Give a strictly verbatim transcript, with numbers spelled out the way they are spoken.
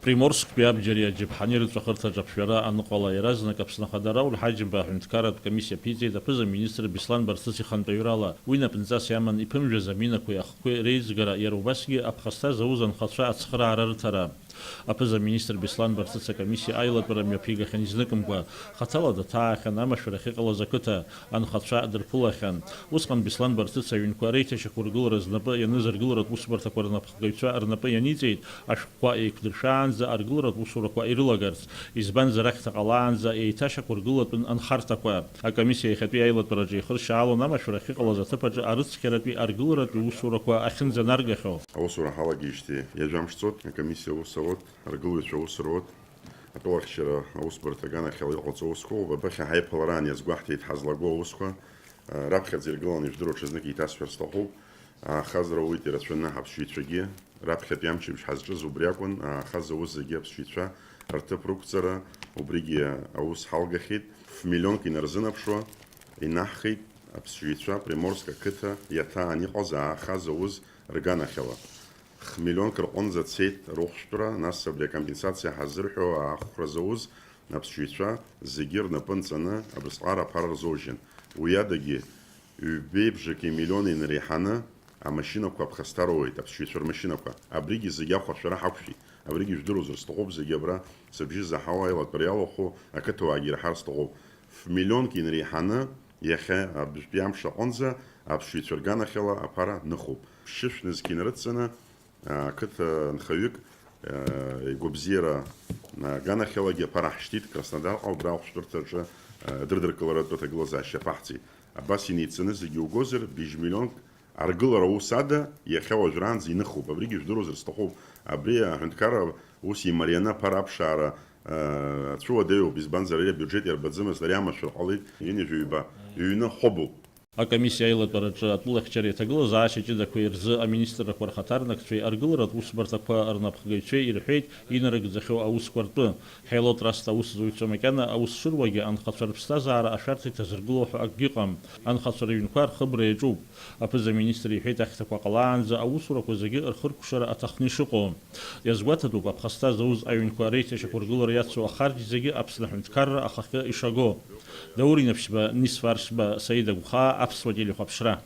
Приморсктәи абџьари аџьаԥҳани рыҵәахырҭаҿ аԥжәара аныҟала, иаразнак Аԥсны Ахада Рауль Ҳаџьымба аҳәынҭқарратә комиссиа ԥиҵеит аԥыза-министр Беслан Барцыц ихантәаҩрала. Уи напынҵас иаман иԥымжәаз аминақәеи ахқәеи реизгара, иара убасгьы аԥхасҭа зауз анхацәа ацхыраара рыҭара. Аԥыза-министр Беслан Барцыц акомиссиа аилатәара мҩаԥигахьан изныкымкәа, хаҭала даҭаахьан амашәыр ахьыҟалаз ақыҭа, анхацәа дырԥылахьан. Усҟан Беслан Барцыц аҩнқәа реиҭашьақәыргылара знапы ианыз аргыларатә усбарҭақәа рнапхгаҩцәа рнапы ианиҵеит, ашәҟәқәа еиқәдыршәаанӡа аргыларатә усурақәа ирылагарц, избанзар, ахьҭа ҟалаанӡа еиҭашьақәыргылатәын анхарҭақәа. Акомиссиа иахьатәи аилатәараҿы ихыршьаалон амашәыр ахьыҟалаз аҭыԥаҿы арыцқьаратәи аргыларатәи усурақәа ахьынӡанаргахьоу. Аусура ҳалагеижьҭеи ҩажәа мш ҵуеит, акомиссиа аус ауеит, аргылаҩцәа аус руеит, атәылахьчара аусбарҭа аганахьала иҟаҵоу аусқәа, убарҭ ахь ҳаиԥылараан иазгәаҳҭеит ҳазлаго аусқәа, раԥхьаӡа иргыланы ижәдыруа ҽазнык еиҭасҳәар сҭахуп, аахазар ауеит ирацәаны ҳаԥсшьаҩцәагьы, раԥхьатәи амчыбжь ҳазҿыз убри акәын, аахаз аус зегьы аԥсшьаҩцәа рҭыԥ рықәҵара, убригьы аус ҳалгахьеит, ф-миллионк инарзынаԥшуа инаҳхит аԥсшьаҩцәа Приморск ақыҭа иаҭаан иҟаз аахаз аус рганахьала. Х-миллионк рҟынӡа цеит рыхәшәтәра, нас абри акомпенсациа ҳазырҳәо аахәра зауз аԥсшьаҩцәа зегьы рнапы нҵаны абрысҟара аԥара рзоужьын. Уи адагьы, ҩбеи бжаки миллион инареиҳаны амашьынақәа аԥхасҭа роуеит, аԥсшьаҩцәа рмашьынақәа. Абригьы зегьы ахәаршәара ҳақәшәеит. Абригьы жәдыруазар сҭахуп, зегьы абра сыбжьы заҳауа аилатәара иалахәу ақыҭауаагьы ираҳар сҭахуп. Ф-миллионк инареиҳаны иахьа абжатәи амш аҟынӡа аԥсшьаҩцәа рганахьала аԥара ныхуп. Ԥшьышә нызқь инарыдҵаны, ақыҭа нхаҩык, игәабзиара аганахьалагьы аԥара ҳшьҭит, Краснодарҟа убра ахәшәтәырҭаҿы адырдыркыларатә аҭагылазаашьа аԥаҳҵеит. Абас инеиццаны зегьы угозар, быжь миллионк аргылара аус ада иахьа уажәраанӡа иныхуп. Абригьы жәдыруазар сҭахуп. Абри аҳәынҭқарра ус имарианы аԥара аԥшаара, э, ацәыуадаҩуп, избанзар, ари абиуџьет иарбаӡомызт, ари амашәыр ҟалеит, ҩынҩажәа ҩба, ҩны хәыбуп. Акомиссиа аилатәараҿы атәылахьчареи аҭагылазаашьа ҷыдақәеи рзы аминистррақәа рхаҭарнакцәеи аргыларатә усбарҭақәа рнапхгаҩцәеи ирҳәеит инарыгӡахьоу аусқәа ртәы. Ҳелотраст аусзуҩцәа макьана аус шыруагьы анхацәа рыԥсҭазаара ашәарҭа иҭазыргыло ҳәа акгьы ыҟам. Анхацәа рыҩнқәа рхыбра иаҿуп. Аԥыза-министр иҳәеит ахьҭақәа ҟалаанӡа аусурақәа зегьы рхыркәшара аҭахны ишыҟоу. Иазгәаҭатәуп, аԥхасҭа зауз аҩнқәа реиҭашьақәыргылара иацу ахарџь зегьы Аԥсны аҳәынҭқарра ахахьы ишаго. Даур Инаԥшьба, Нисфаршьба, Саида Гәхаа, Аԥсуа телехәаԥшра.